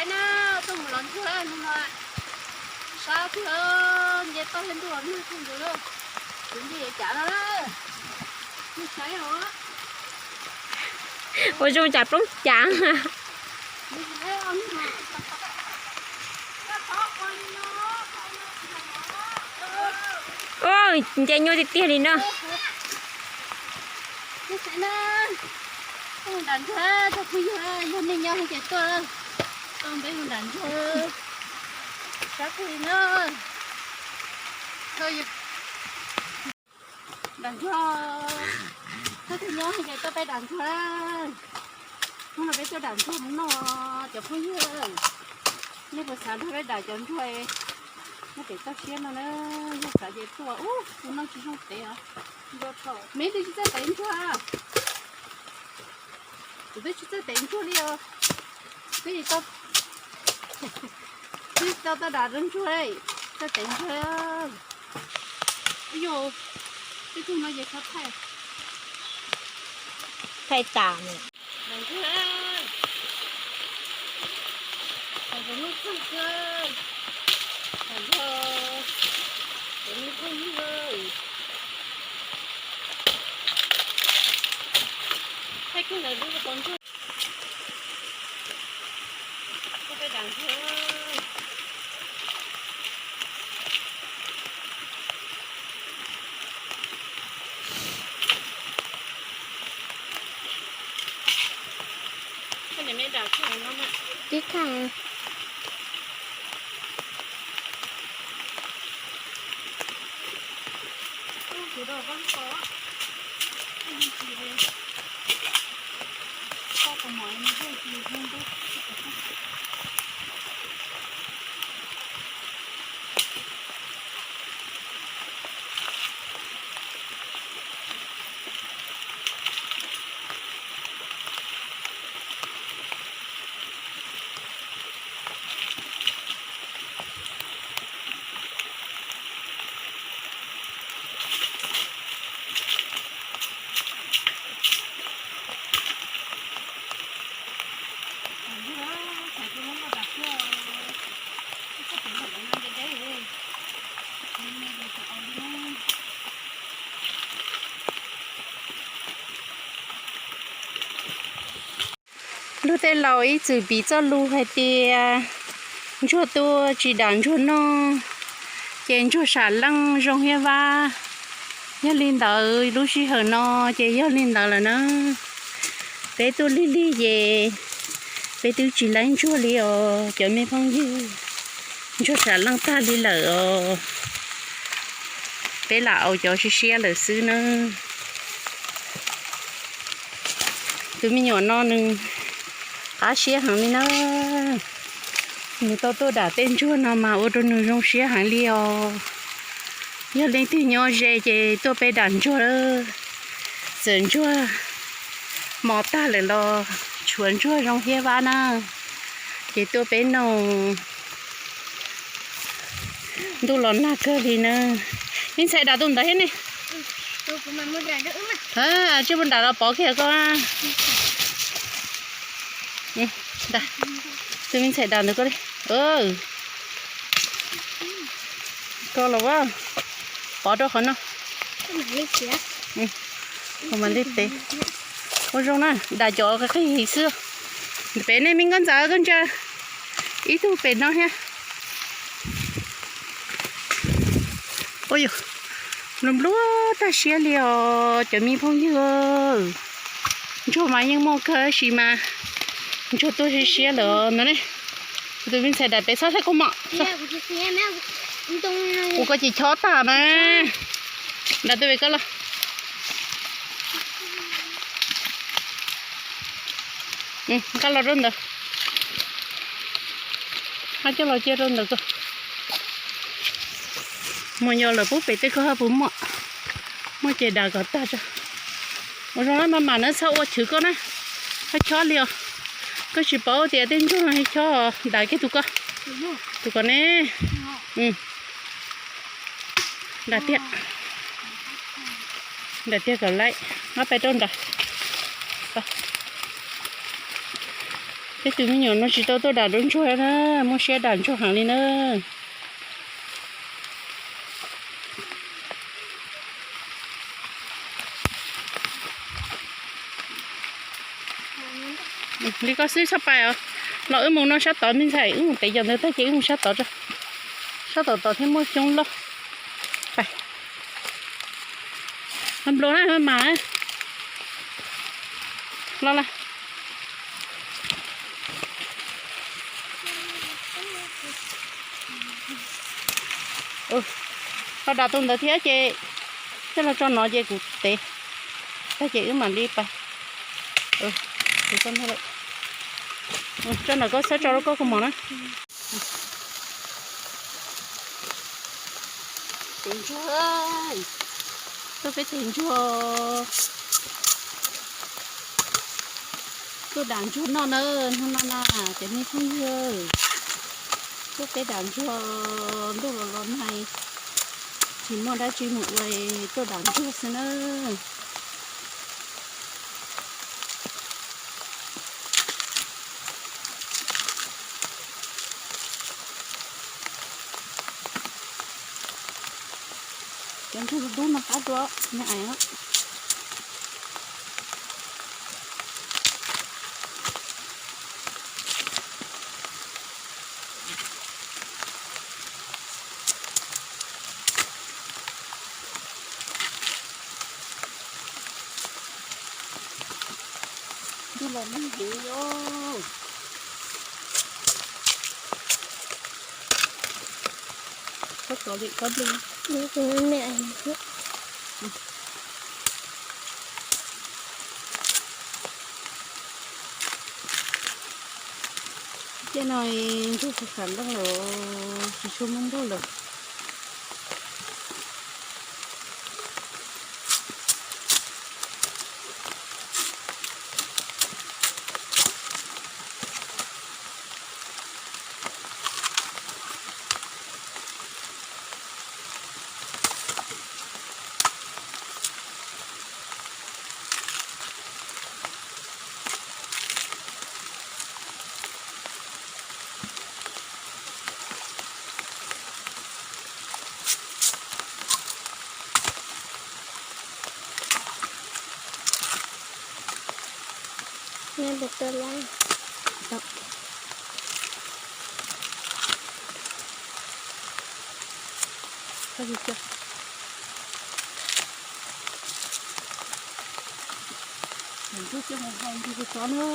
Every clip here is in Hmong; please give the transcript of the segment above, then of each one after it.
Na, tuaj mus los ntsuag no, sab twg nce toj thiab ntuj los nag kawg nkaus li. Kuv nce cav no na, nug saib os. Ua zoo cas plooj cav. Nce nyuaj tiag tiag li no. Nram ntsuag, cov phooj ywg, yog nej nyob ces tuaj, tuaj npeb mus nram ntsuag, sab kawg li na. Nram ntsuag, thaj twg nyob ces tuaj peb dam ntsuag. Hnub no peb tuaj dam ntsuag mus noj cov phooj ywg. Nej puas xav nrog peb dam cov ntsuag, nej pem toj siab no na, yog xav ces tuaj. Ub, tus no tsis zoo tev os. Me twb tsis txawj tev ntsuag. Kuv twb tsis txawj tev ntsuag li os. Twb tsis tau, twb tsis tau toj dam rau ntsuag, txawj tev ntsuag. Ib yog, twb tug no ces txhob thaij, thaij tas. Ntsuag, ntsuag, ntsuag, thaij kiag ntawd lub qhov ntsuag. Tib khaj. Luag tej laus ib txwm piv txoj lus hais tias ntsuag tuaj tsis dam ntsuag noj, ces ntsuag sam leej zoo hiab vab. Yog li ntawd lub sij hawm no ces yog li ntawd lawm na. Peb tuaj lig lig ces peb twb tsis laib ntsuag li os cov me phooj ywg. Ntsuag sam leej tag li lawm os. Peb lam aus cov siab siab lawm xwb na. Tus me nyuam no nws qab siab heev li na. Nws tau tuaj dam tej ntsuag no mas ua rau nws zoo siab heev li os. Yog leej twg nyob ze ces tuaj peb dam ntsuag. Txawm ntsuag mos tag lawm los tshuav ntsuag zoo hiab vab na, ces tuaj peb noj. Ntuj los nag kawg li na. Me ntxhais dam tus ntawd thiab ne. Tsij mus dam los pov kiag koj. Tus me ntxhais dam ntawd koj li. Koj los, pov rau qhov no. Kuv mam li pem. Ua zoo na, dam cov qig qig xwb. Pem nej me nkauj ntxawm koj ntsia ib tug pem no thiab. Ua yog nplua nplua tag siab li os cov me phooj ywg. Ntsuag mas yeej muaj kawg tab sis mas ntsuag tuaj siab siab lawm no ne. Kuv tus me ntxhais dam pem txhob thaij kua mom. Kuv koj ces chob tag na. Dam tus pem koj los. Nqa los rau ntawd. Hab coj los cia rau ntawd ko. Muaj yos lawm pub pem tej ko hab puas muaj. Muaj ces dam kom tag tso. Ua zoo na, maj mam na, txhob ua chwv koj na. Hab chob li os. Koj tsis paub tias tej ntsuag no chob, dam kiag tus ko. Tus ko ne. Dam tiag. Dam tiag kom laib. Hab pais rau nrad. Peb tus me nyuam no tsis tau tuaj dam dua ntsuag na, muaj siab dam ntsuag heev li na. Li koj xwb txhob pais os. Los wb mus no sab tod me ntxhais, wb mus tev cov ntawd tag ces wb mus sab tod, sab tod tod thiab muaj xyoob loj. Pais, npluas na mas. Los lawm. Los dam tus ntawd thiab ces, thiab los tso no ces kuv tev tag ces wb mam li pais. Tso ntawm koj xab tso rau koj kaus mom na. Tev ntsuag, tuaj peb tev ntsuag, tuaj dam ntsuag noj na, hnub no na, cov me phooj ywg, tuaj peb dam ntsuag, ntuj los los nag, tsis muaj dab tsi mus ua, tuaj dam ntsuag xwb na. Cov ntsuag dub no qab dua, me ais. Ntuj los nag heev li os. Koj kov li koj nplooj. Tej no ntsuag tsis xam leej lawm, tsis tshua muaj ntuj lawm. Ntsuag coj mus hau ntsuag tso na.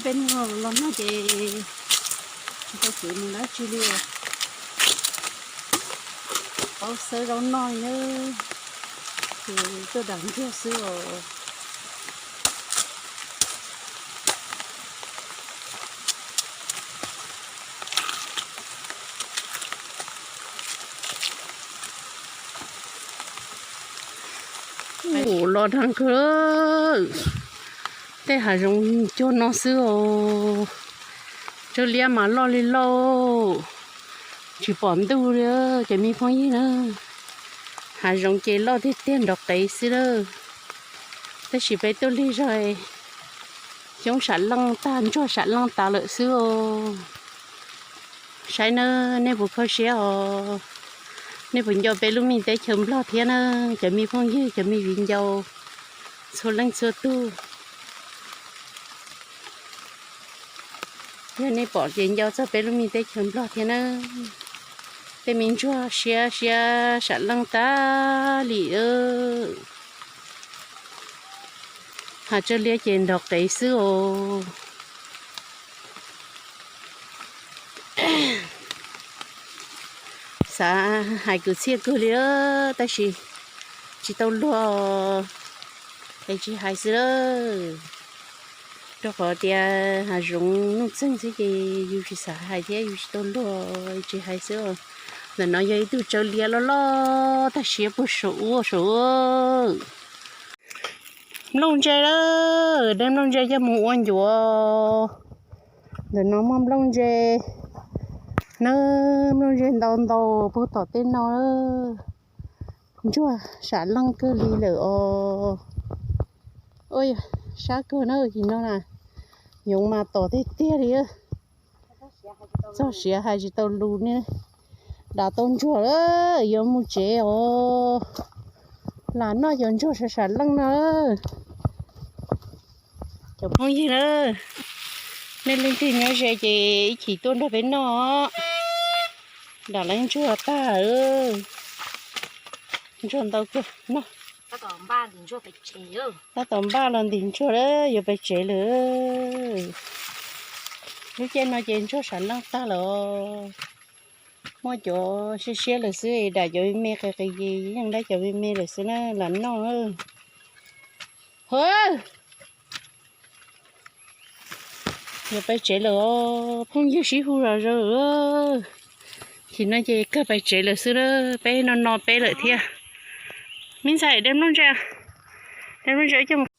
Peb hnub no los nag ces tsis tau kev mus dab tsi li. Pauv xawb zaub noj na, ces tuaj dam ntsuag xwb os. Ua los nag kawg, tej hav zoov cuag no xwb os. Tsawb liab mas loj li loj, tsis pom ntuj li ces me phooj ywg na. Hav zoov ces loj tiag tiag nrov qev xwb lawm. Tab sis peb tuaj lig zog, xyoob sam leej tag ntsuag sam leej tas lawm xwb os. Saib na, nej puas kho siab os? Nej puas nco peb lub me teb chaws Nplog thiab na, cov me phooj ywg, cov me viv ncaus txhua leej txhua tug? Yog nej pom ces nco txog peb lub me teb chaws Nplog thiab na. Tej me ntsuag siab siab sam leej tas li. Hav tsawb liab ces nrov qev xwb os. Xav hais kwv txhiaj kawg li, tab sis tsis tau luag es tsis hais xwb lawm. Rau qhov tias hav zoov nuj txeeg xwb ces yus tsis xav hais thiab yus tsis tau luag tsis hais xwb. Ntawm no yog ib tug tsawb liab loj loj tag siab puag saum ub saum. Nplooj ntse lawm, de nplooj ntse coj mus ua ncuav. Ntawm no muaj nplooj ntse na, nplooj ntse ntau ntau puag tom tej no. Ntsuag sam leej kawg li lawm os. Ua sab kawg na, tim no na, Yoov mas tom tiag tiag li. Txog siav hais tsis tau lus ne. Dam tau ntsuag lawm, yuav mus tsev os. Lam noj cov ntsuag sam sam leej no. Cov phooj ywg na, nej leej twg nyob ze ces ib chim tuaj nrog peb noj. Dam leej ntsuag tag, ntsuag ntau kawg no. Tab tom npaj los ntim ntsuag lawm, yuav pais tsev lawm. Lub caij no ces ntsuag sam leej tag lawm. Muaj cov siab siab lawm xwb, dam cov me me qis qis, yeej dab cov me me lawm xwb na, lam noj. Hov, yuav pais tsev lawm os, phooj ywg sib hu zom zaws. Chim no ces kawg pais tsev lawm xwb na, peb no no peb lawm thiab. Me ntxhais, de nplooj ntse, de nplooj ntse coj mus.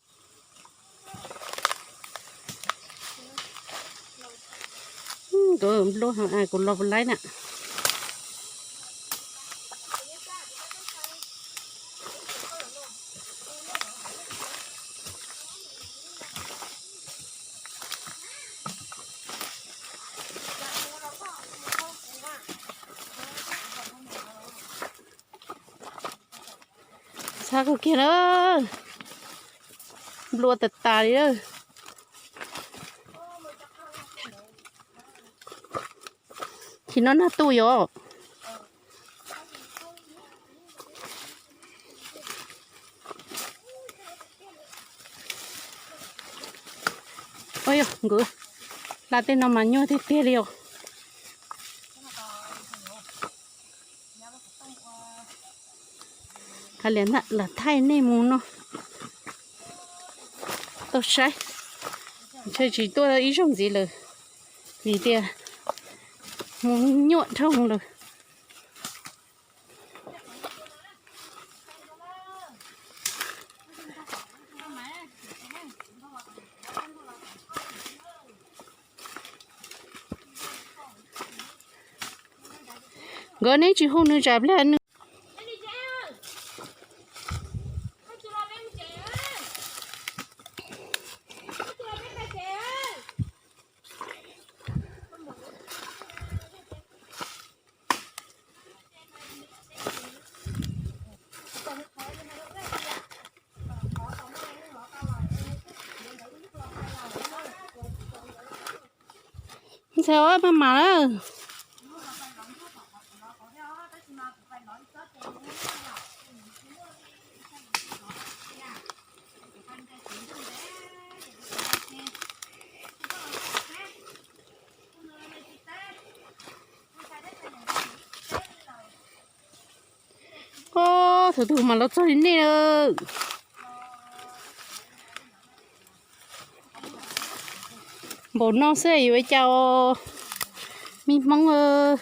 Kuv npluab, kuv los laib na. Txhab kawg kiag na, nplua tas tas li lawm. Chim no nag tu yom. Ua yog nkawd hla tej no mas nyuaj tiag tiag li os. Hais li ntawd lam thaij nej mus no tau saib. Ntshe tsis tuaj ib zaug ntxiv lawm, vim tias mus nyuaj dhau lawm. Nkawd neb tsis hu nws tsam plag nws. Ntxhais, maj mam lawm. Ob, thaum twg mas los txog li nej lawm. Npaum no xwb yuav ua cas, me Hmoob.